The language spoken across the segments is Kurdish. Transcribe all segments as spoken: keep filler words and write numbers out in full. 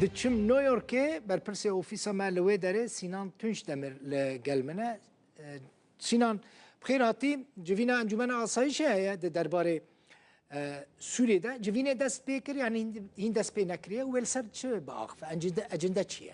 Diçim New Yorkê, berpirsê ofîsa me li wê derê Sînan Tunç Demir li gel min e. E, Sînan, bi xêr hatî. Civîna Encûmena Asayîşê heye di derbarê, e, Sûriyê de. Civînê dest pê kir, yanî hîn, hîn dest pê nekiriye. Wê li ser çi biaxife? Encinde, ecinde çi ye?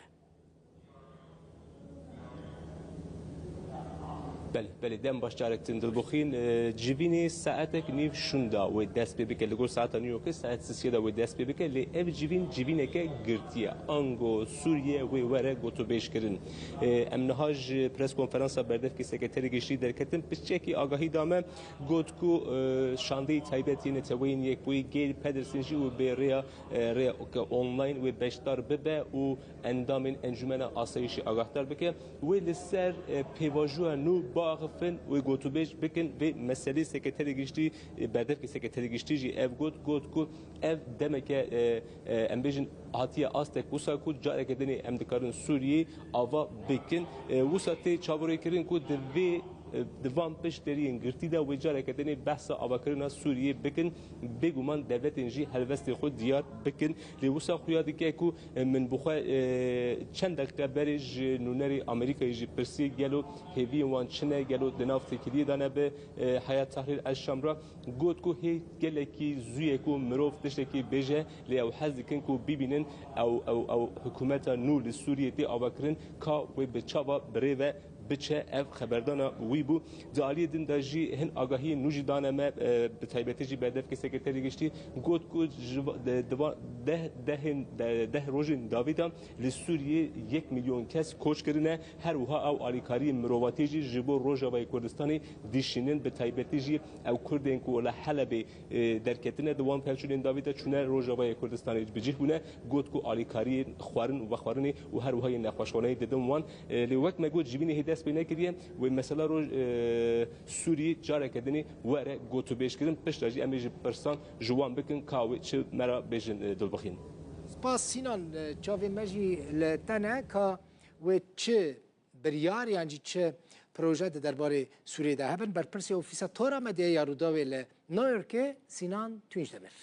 Belê, belê, dem baş carek din Dilbixîn. E, civînê saetek nîv şûnda wê dest pê bike. Li gor saeta New Yorkê saet sisiyê de wê dest pê bike. Lê ev civîn civîneke girtî ye. Ango Sûriye wê were gotûbêj kirin. E, em niha ji pres konferansa berdevkê sekreterê giştî derketin, piçekî agahî da me. Got ku, e, şandeyî taybet yê Neteweyên Yekbûyî Geir Pedersen jî wê bê rêya, e, rêya online wê beşdar bibe û endamên Encûmena Asayîşê agahdar bike. Wê li ser, e, pêvajoya nû biaxifin, wê gotûbêj bikin vê meselê. Sekreterê giştî, e, berdevkê sekreterê giştî jî ev got, got ku ev demeke, e, e, em bêjin hatiye astek wisa ku careke dinê em dikarin Sûriyê ava bikin. E, wisa tê çaverêkirin ku di vê, e, di van piştderiyên girtî de wê careke dinê behsa avakirina Sûriyê bikin. Bêguman dewletên jî helwestê xwe diyar bikin. Lê wisa xuya dike ku, e, min bi xwe, e, çend deqîqe berê ji nûnerê Amerîkayê jî pirsî, gelo hêviyên wan çi ne, gelo di nav têkiliyê de ne bi, e, Heyet Tehrîr El Şam re. Got ku hê gelekî zû ye ku mirov tiştekî bêje, lê ew hez dikin ku bibînin ew, ew, ew hikûmeta nû li Sûriyê tê avakirin ka wê bi çava bi rê ve biçe. Ev xeberdana wî bû. Di aliyê din de jî hin agahiyên nû jî dane me, e, bi taybetî jî berdevkê sekreterê giştî got ku ji va-, de, di va-, deh, dehên, de, deh rojên dawî de li Sûriyê yek milyon kes koç kirine. Her wiha ew alîkariyên mirovatî jî ji bo Rojavayê Kurdistanê dişînin, bi taybetî jî ew Kurdên ku li Helebê, e, derketine, di wan pevçûnên dawî de çûne Rojavayê Kurdistanê bi cih bûne. Got ku alîkariyên xwarin û vexwarinê û her wiha yên nexweşxaneyê didin wan. E, lê wek me got, civînê hê dest pê nekiriye, wê mesela roj-, e, Sûriyê careke dinê were gotûbêjkirin, piştre jî em ê ji pirsan ji wan bikin ka wê çi me re bêjin, e, Dilbixîn. Spas Sînan, e, çavê me jî li te ne ka wê çi biryar yan jî çi proje di derbarê Sûriyê de hebin. Berpirsê Ofîsa Tora Medyayê ya Rûdawê li New Yorkê Sînan Tunç Demir.